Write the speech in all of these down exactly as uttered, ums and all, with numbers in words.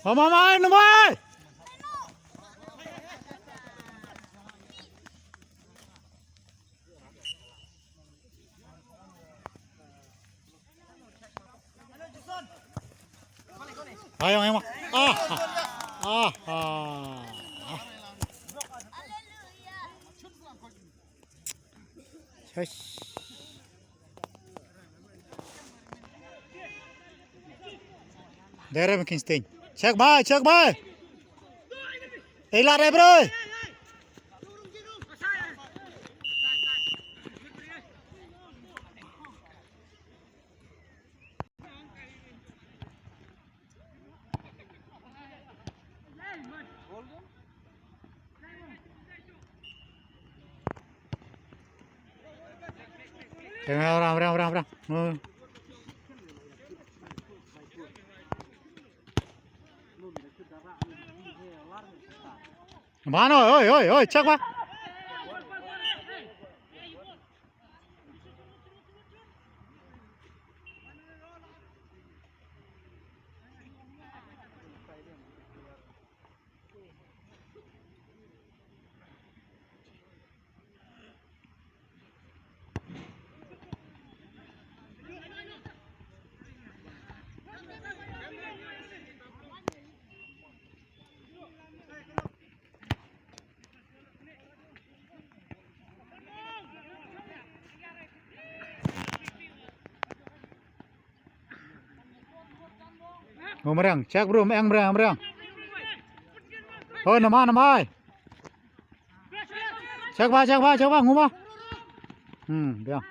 Mama, mai, namai. Ayo, ayo, ma. Ah, ah, ah. Shush. Dere makin sting. Check bhai, check bhai. Ei la re bro. Ram, ram, ram, ram, ram. Hmm. Mano, oi, oi, oi, check ba. Mo mreng, check bro, mreng, mreng, mreng. Oh, namai, namai. Check ba, check ba, check ba, ngu ba. Hmm, biang.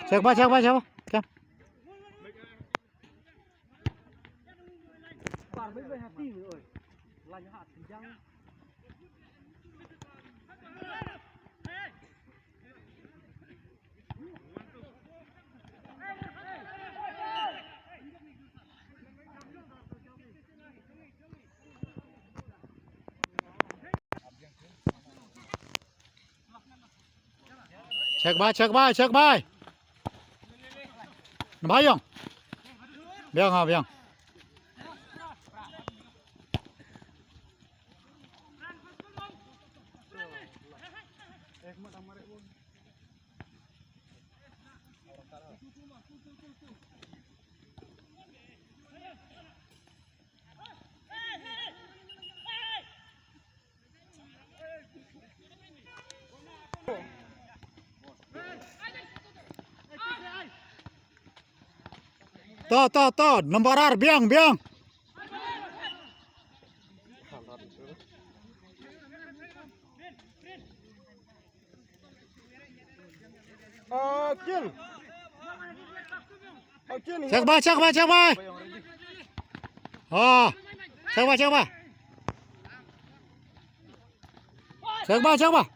Check ba, check ba, check ba. Check. Check bhai, check bhai, check bhai. Bhai Yong. Biang ha, biang. To, to, to, nombar ar, biang, biang. Ah, kin. Ah, kin. Check bhai, check bhai, check bhai. Ah, check bhai, check bhai. Check bhai, check bhai.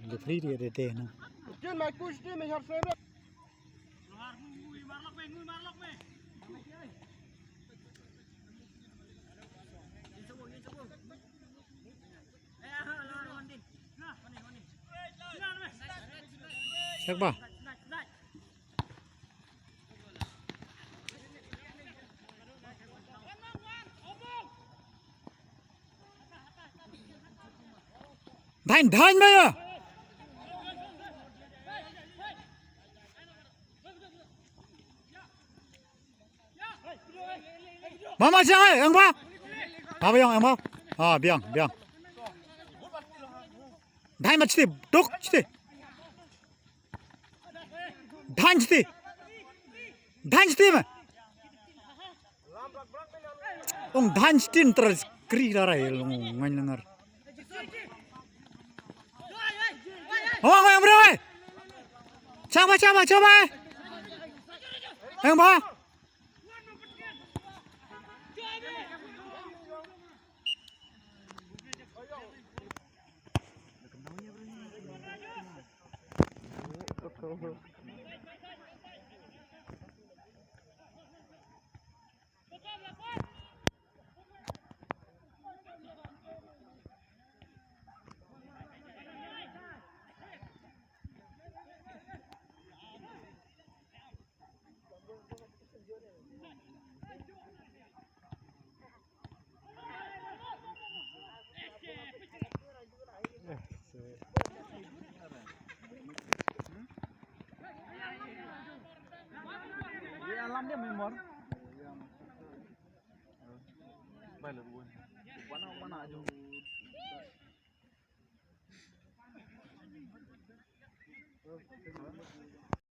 Referee dia, dia, dia, no. Kin, mai kus, kin, mai har sebe. Check ba. Dhain, dhain ba ya. Mama siang ai, eng ba. Ba ba yong, eng ba. Ah, biang, biang. Dhain ba chiti, duk chiti. Dhain chiti. Dhain chiti ma. Ong dhain chiti ntar kri la rai long ngain langar. Ong ong bre. Chaba chaba chaba. Eng ba. Lam dia memor. Bai le ruan. Wana wana ajo.